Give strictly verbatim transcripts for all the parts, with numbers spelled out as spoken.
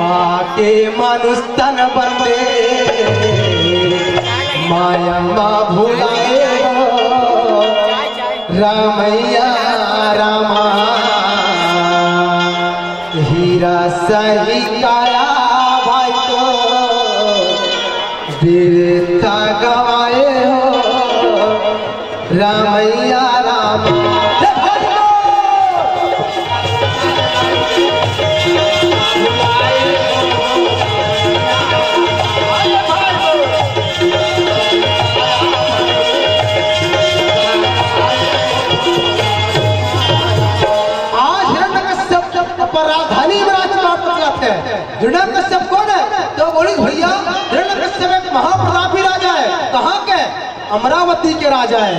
आके मनुष्य तन बंदे, माया मा भुलाए हो, रामैया रामा। हीरा सही काया भाई तो बिरथा गवाए हो, रामैया रामा। जय भाई बोल। आज हिरण्यकश्यप पर राजधानी में राजपाट पकड़त हे। हिरण्यकश्यप कौन है? तो बोली, भैया, हिरण्यकश्यप एक महाप्रतापी राजा है। कहाँ के? अमरावती के राजा है।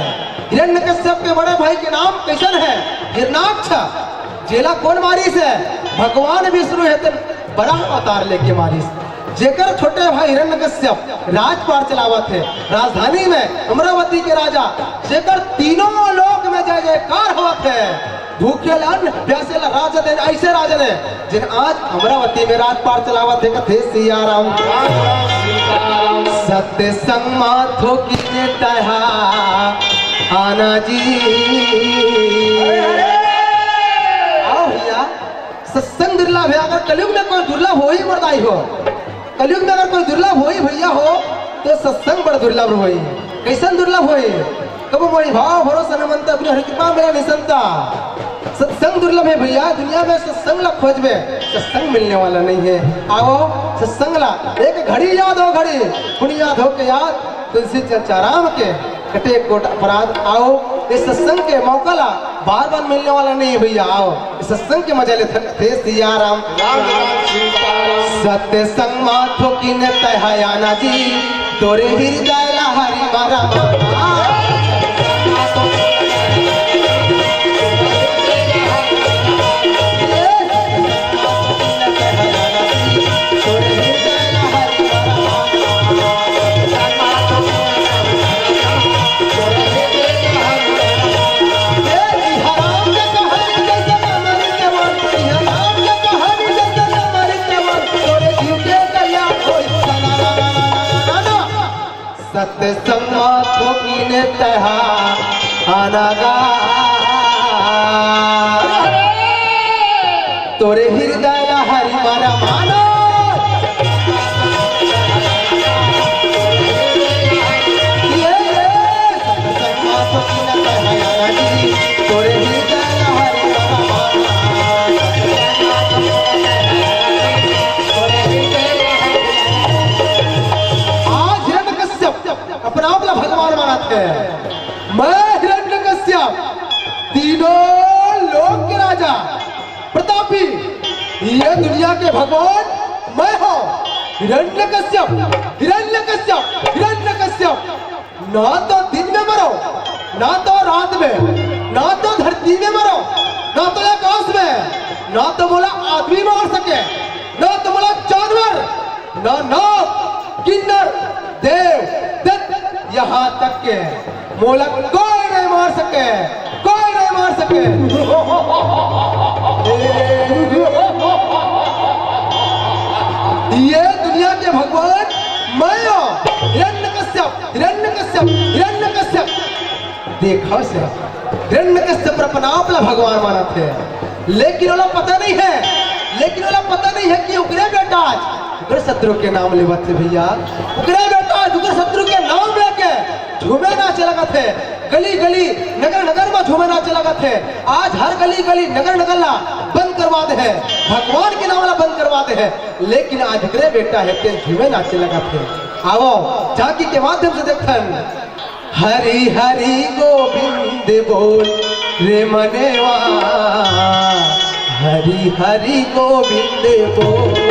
हिरण्यकश्यप के बड़े भाई के नाम कैसन है? हिरणाक्ष। जेला कौन मारिस है? भगवान विष्णु हे तेन बराह अवतार लेके मारिस। जेकर छोटे भाई हिरण्यकश्यप राजपाट चलावत हे राजधानी में, अमरावती के राजा, जेकर तीनों लोक में जय जयकार होवत हे, भूखे ला अन्न, प्यासे ला राजा देन, ऐसे राजा ने, जेन आज अमरावती में राजपाट चलावत हे, कथे सिया राम। सत्य संग मा थोकिन तैहा आना जी। आओ भैया, सत्संग दुर्लभ है। अगर कलयुग में कोई दुर्लभ होही मरदाई हो, कलयुग में अगर कोई दुर्लभ होही भैया हो, तो सत्संग बड़ दुर्लभ होही। कैसन दुर्लभ होही? कब मोही भाव भरोसा न मनता, बिनु हरि कृपा मेरा निसंता। सत्संग दुर्लभ है भैया, दुनिया में सत्संग ला खोजबे, सत्संग मिलने वाला नहीं है। आओ सत्संग ला, एक घड़ी याद हो घड़ी, पुण्य याद हो के याद, तुलसी चर्चा राम के, कटे कोट अपराध। आओ, इस सत्संग के मौका ला बार बार मिलने वाला नहीं है भैया। आओ, इस सत्संग के मजा लेथन, हे सिया राम। राम राम सीताराम। सत्य संग मा थोकिन तैहा आना जी, तोरे हृदय ला हरि मा रमा। सत्संग मा थोकिन तैहा आना गा। तोरे हृदय ला हरि मा रमाना। ये, ये, सत्संग मा थोकिन तैहा आना जी, तोरे हृदय ला हरि मा रमाना। आज हिरण्यकश्यप अपने आप ला भगवान मानत हे। मैं हिरण्यकश्यप, तीनों लोक के राजा, प्रतापी, ये दुनिया के भगवान मैं हूँ। हिरण्यकश्यप, हिरण्यकश्यप, हिरण्यकश्यप। ना तो दिन में मरो, ना तो रात में, ना तो धरती में मरो, ना तो आकाश में, ना तो मोला आदमी मार सके, ना तो मोला जानवर, ना नाग, किन्नर, देव, दैत्य, यहाँ तक के मोला कोई नहीं मार सके, कोई नहीं मार सके। ये दुनिया के भगवान मैं हूँ, हिरण्यकश्यप, हिरण्यकश्यप, हिरण्यकश्यप। देखो से, हिरण्यकश्यप अपने आप ला भगवान मानत हे, लेकिन ओला पता नहीं है, लेकिन ओला पता नहीं है कि ओकरे बेटा आज ओकरे शत्रु के नाम लेवत हे भैया, ओकरे बेटा आज ओकरे शत्रु के नाम लेके झूमे नाचे लगत हे, गली गली नगर नगर में झूमे नाचे लगत हे। आज हर गली गली नगर नगर ला बंद करवा दे हे, भगवान के नाम ला बंद करवा दे हे, लेकिन आज ओकरे बेटा हे तेन झूमे नाचे लगत हे। आवो, झांकी के माध्यम से देखथन। हरि हरि गोविंद बोल रे मनेवा, हरि हरि गोविंद बोल।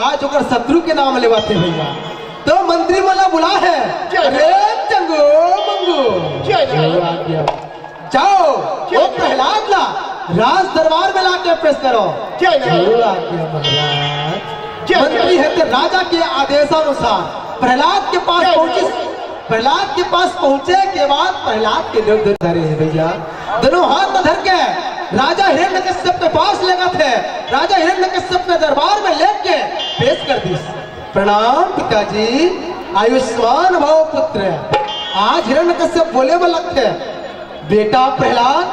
आज ओकर शत्रु के नाम लेवत हे भैया। तो मंत्री मन ला बुला हे। जय अरे जंगो मंगो। जय जय। आज्ञा। जाओ, जय वो जय। प्रहलाद ला राज दरबार में लाके पेश करो। जय जय। आज्ञा महाराज। जय जय। मंत्री हे ते राजा के आदेशानुसार प्रहलाद के पास जय जय। पहुंचिस। प्रहलाद के पास पहुंचे के बाद प्रहलाद के दो दो धरे हे भैया, दोनों हाथ में धर के राजा हिरण्यकश्यप के पास लेगत हे। राजा हिरण्यकश्यप के दरबार में लेके पेश कर दिस। प्रणाम पिताजी, आयुष्मान भव पुत्र। आज हिरण्यकश्यप बोले बर लगथे, बेटा प्रहलाद,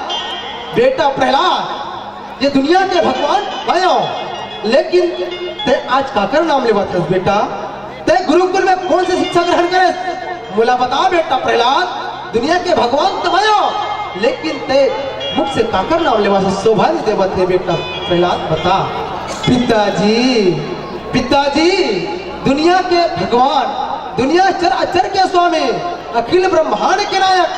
बेटा प्रहलाद, ये दुनिया के भगवान मैं आंव, लेकिन ते आज काकर नाम लेवत हस बेटा? ते गुरुकुल में कौन से शिक्षा ग्रहण करे? मोला बता बेटा प्रहलाद, दुनिया के भगवान तो मैं आंव, लेकिन ते मुख से काकर नाम लेवत हस? शोभा नइ देवत हे बेटा प्रहलाद, बता। पिताजी, पिताजी, दुनिया के भगवान, दुनिया चर अचर के स्वामी, अखिल ब्रह्मांड के नायक,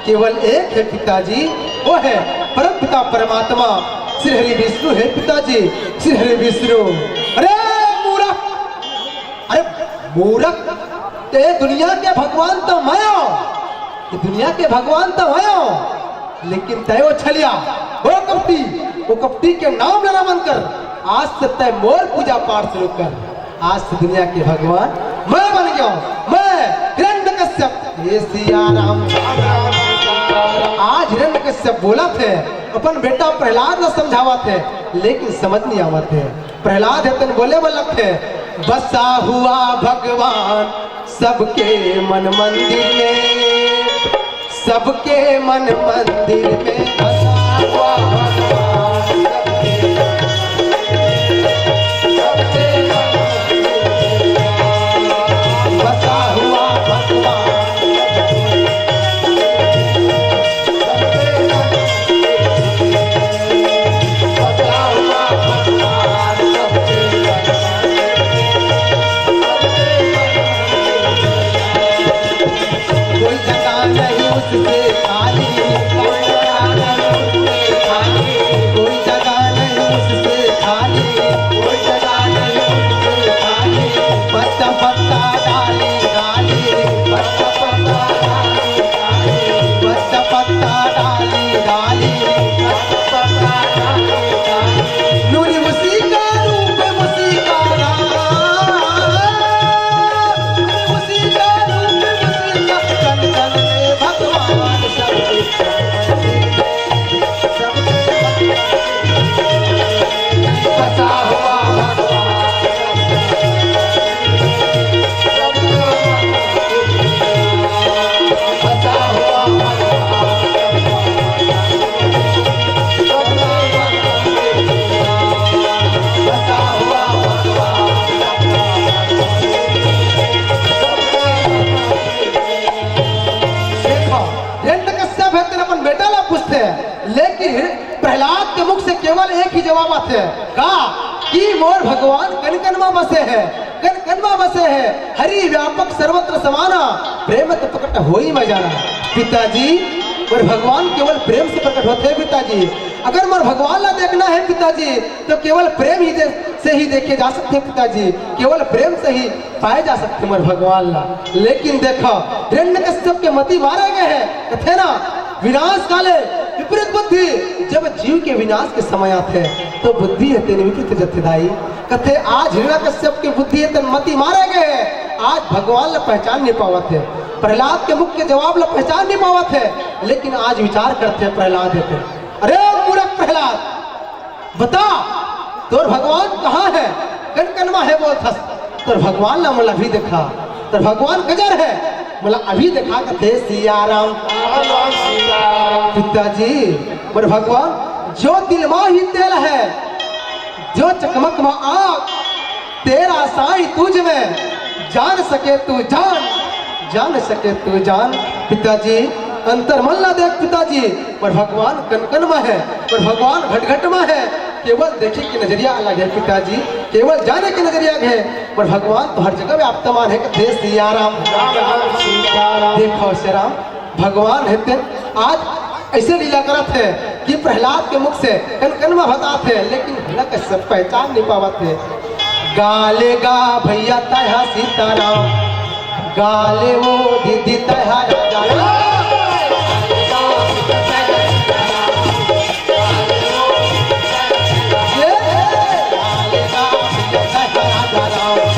केवल एक हे पिताजी, वो हे परम पिता परमात्मा श्री हरि विष्णु हे पिताजी, श्री हरि विष्णु। अरे मूरख, अरे मूरख, ते दुनिया के भगवान तो मैं आंव, ये दुनिया के भगवान तो मैं आंव, लेकिन तय वो छलिया, वो कपटी, वो कपटी के नाम लेना बंद कर। आज से तय मोर पूजा पाठ शुरू कर। आज से दुनिया के भगवान मैं बन गया हूँ, मैं हिरण्यकश्यप। हे सिया राम। आज हिरण्यकश्यप बोलत हे, अपन बेटा प्रहलाद ला समझावत हे, लेकिन समझ नइ आवत हे। प्रहलाद हे तेन बोले बर लगथे, बसा हुआ भगवान सबके मन मंदिर में, सबके मन मंदिर में बसा हुआ भगवान, सबके मन मंदिर में बसा हुआ भगवान। कोई जगह नहीं उससे खाली, कोई जगह नहीं उससे खाली, कोई जगह नहीं उससे खाली, कोई जगह नहीं उससे खाली। पत्ता पत्ता डाली डाली, पत्ता पत्ता डाली डाली, पत्ता पत्ता डाली डाली, पत्ता पत्ता डाली डाली। नूरी मुसीका रूप मुसीका राम, नूरी मुसीका रूप मुसीका, कण कण में भगवान सबके, सबके बसा हुआ भगवान। देखो, हिरण्यकश्यप हे तेन अपन बेटा ला पूछथे, लेकिन प्रहलाद के मुख से केवल एक ही जवाब आथे, का कि मोर भगवान कन कन मा बसे हे, कन कन मा बसे हे, हरि व्यापक सर्वत्र समाना, प्रेम त प्रकट होई मा जाना। पिताजी, मोर भगवान केवल प्रेम से प्रकट होथे पिताजी। अगर मोर भगवान ला देखना हे पिताजी, तो केवल प्रेम ही दे, से ही देखे जा सकथे पिताजी, केवल प्रेम से ही पाए जा सकथे मोर भगवान ला। लेकिन देखो, हिरण्यकश्यप के मति मारे गे हे, कथे ना, विनाश काले विपरीत बुद्धि। जब जीव के विनाश के समय आथे, तो बुद्धि हे तेन विपरीत जथे दाई। कथे आज हिरण्यकश्यप के बुद्धि हे तेन मति मारे गे हे, आज भगवान ला पहचान नइ पावत हे, प्रहलाद के मुख के जवाब ला पहचान नइ पावत हे, लेकिन आज विचार करथे प्रहलाद हे तेन। अरे मूरख प्रहलाद, बता, तोर भगवान कहाँ हे? कन कन मा हे बोलथस? तोर भगवान ला मोला अभी देखा। तोर भगवान कजर हे, मोला अभी देखा कथे सिया राम। पिताजी, मोर भगवान, जो तिल मा ही तेल हे, जो चकमक मा आग, तेरा साई तुझ में, जान सके तू जान, जान सके तू जान। पिताजी, अंतर मन ला देख पिताजी, मोर भगवान कन कन मा हे, मोर भगवान घट घट मा हे। केवल देखे के नजरिया अलग हे पिताजी, केवल जाने के नजरिया अलग हे। मोर भगवान तो हर जगह व्याप्तमान हे, कथे सिया राम। राम राम सीता राम। देखो सिया राम, भगवान हे तेन आज अइसे लीला करत हे कि प्रहलाद के मुख से कन कन मा बतात हे, लेकिन हिरण्यकश्यप पहचान नइ पावत हे। गा ले गा भैया तैं हा सीताराम, गा ले वो दीदी तैं हा राजा राम। ये, गा ले गा भैया तैं हा राजा राम।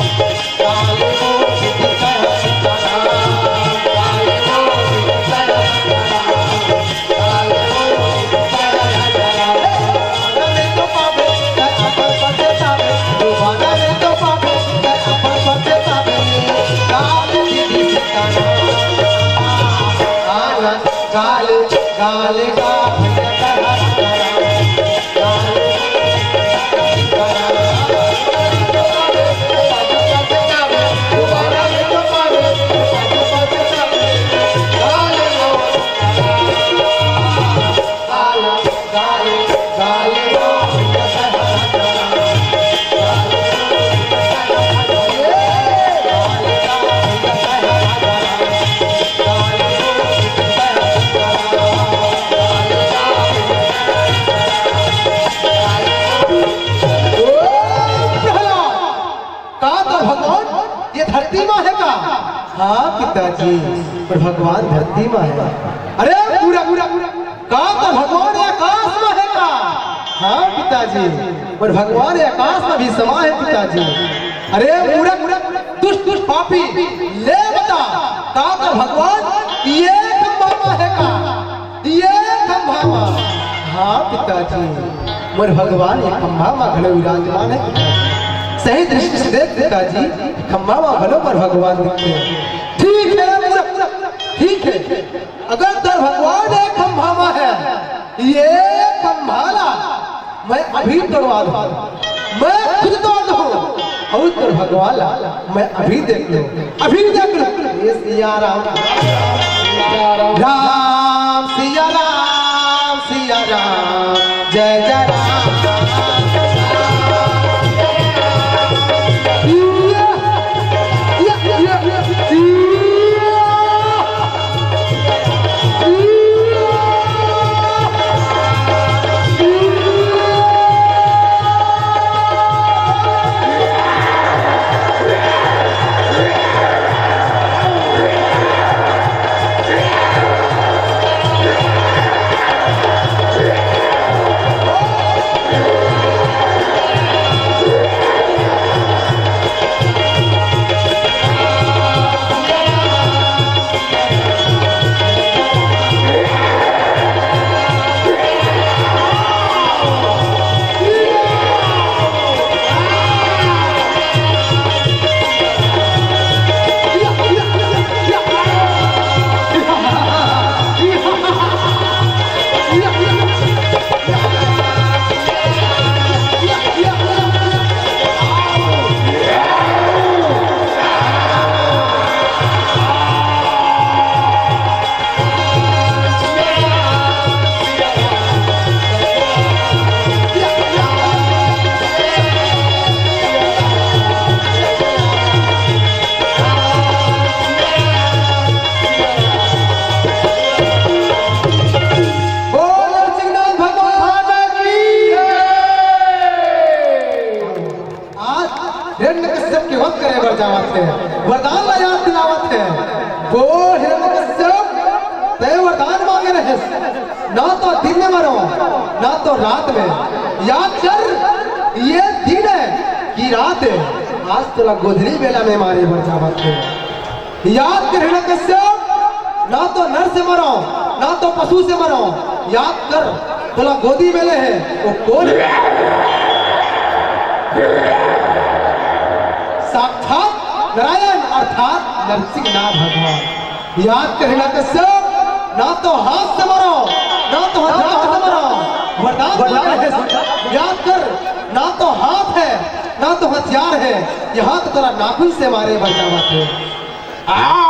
का तो भगवान ये धरती मा हे का? हाँ पिताजी, पर भगवान धरती मा हे। अरे पूरा, पूरा, पूरा, का तो भगवान ये आकाश मा हे का? हाँ पिताजी, पर भगवान ये आकाश मा भी समा हे पिताजी। अरे पूरा, पूरा, दुष्ट, दुष्ट पापी, ले बता, का तो भगवान ये खंभा मा हे का? ये खंभा मा। हाँ पिताजी, मोर भगवान ये खंभा मा घलो विराजमान हे। सही दृष्टि से देख पिताजी, खंभा मा घलो मोर भगवान दिखथे। ठीक हे पूरा, ठीक हे। अगर तोर भगवान ये खंभा मा हे, ये खंभा ला मैं अभी तोड़वा दूँ, मैं खुद तोड़ दूँ। अउ तोर भगवान ला मैं अभी देख लूँ, अभी देख लूँ। ये सिया राम, राम सिया राम, सिया राम, जय जय राम। बोल जगन्नाथ भगवान की। आज हिरण्यकश्यप के वध करे बर जावत हे, वरदान ला याद दिलावत हे। बोल हिरण्यकश्यप, तैं वरदान मांगे रहेस, ना तो दिन में मरो, ना तो रात में। याद कर, ये दिन हे कि रात हे। आज तोला गोधली बेला में मारे बर जावत हे। याद कर हिरण्यकश्यप, ना तो नर से मरो, ना तो पशु से मरो। याद कर, तोला गोदी में ले हे, वो कोन हे? साक्षात नारायण अर्थात नरसिंह नाथ भगवान। याद कर हिरण्यकश्यप, ना तो हाथ से मरो, ना तो हथियार से मरो। वरदान, वरदान हे। याद कर, ना तो हाथ हे, ना तो हथियार हे, यहाँ तो तोला नाखून से मारे बर जावत हे। आ!